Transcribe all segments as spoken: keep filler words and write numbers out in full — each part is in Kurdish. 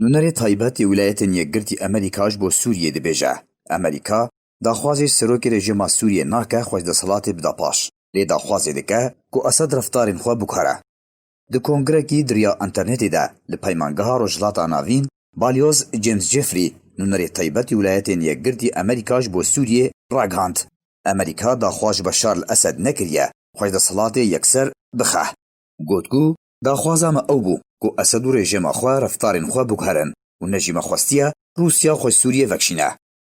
Nûnerê taybet yê Wîlayetên Yekgirtî Amerîka ji bo Sûriyê dibêje, Amerîka daxwazê ji serokê rejîma Sûriyê nake xwe ji desthilatê bida paş, lê daxwazê dike ku Esed reftarên xwe biguhere. Di kongrekî di riya înternetê de li Peymangeha Rojhilata Navîn, Balyoz James Jeffrey, nûnerê taybet yê Wîlayetên Yekgirtî Amerîka ji bo Sûriyê, ragihand, Amerîka daxwaz ji Beşar el Esed nekiriye xwe ji desthilatê yekser bixe. Got ku daxwaza me ew bû ku Esed û rejîma xwe reftarên xwe biguherin û ne jî me xwestiye Rûsya xwe ji Sûriyê vekişîne.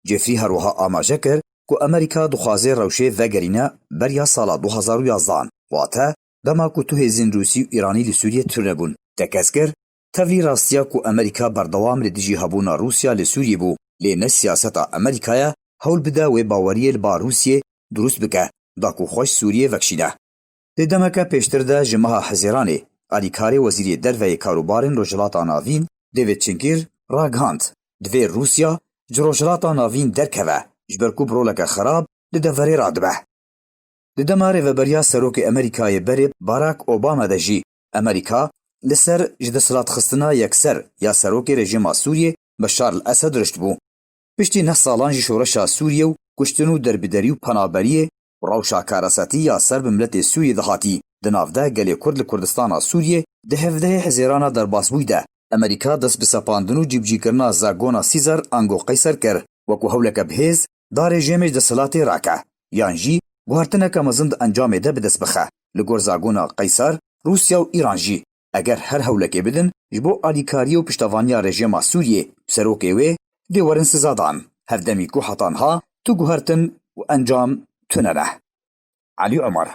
Jeffrey her wiha amaje kir ku Amerîka dixwaze rewşê vegerîne beriya sala du hazar û yazdehan, wate dema ku tu hêzên Rûsî û Îranî li Sûriyê tune bûn. Tekez kir, tevlî rastiya ku Amerîka berdewam li dijî hebûna Rûsya li Sûriyê bû, lê ne siyaseta Amerîka ye hewl bide wê baweriyê li ba Rûsiyê dirust bike, da ku xwe ji Sûriyê vekişîne. Di demeke pêştir de ji meha Hizêranê, alîkarê Wezîrê Derve yê Karûbarên Rojhilata Navîn, David Şinkir, ragihand, divê Rûsya ji Rojhilata Navîn derkeve, ji ber ku bi roleke xerab li deverê radibe. Di dema rêveberiya serokê Amerîkayê berê Barack Obama de jî Amerîka li ser ji desthilatxistina yekser ya serokê rejîma Sûriyê Beşar el Esed rişt bû. Piştî neh salan ji şoreşa Sûriyê û kuştin û derbiderî û penaberiyê û rewşa karesetî ya ser bi miletê Sûriyê dihatî, di nav de gelê Kurd li Kurdistana Sûriyê di hevdehê Hizêrana derbasbûyî de Amerîka dest bi sepandin û cîbicîkirina zagona Sîzar ango Qeyser kir, wekû hewleke bi hêz da rejîmê ji desthilatê rake, yan jî guhertineke mezin di encamê de bi dest bixe. Li gor zagona Qeyser, Rûsya û Îran jî eger her hewlekê bidin ji bo alîkariyê û piştevaniya rejîma Sûriyê û serokê wê, dê werin sizadan. Hevdemî ku heta niha tu guhertin û encam tune ne. Elî Omer.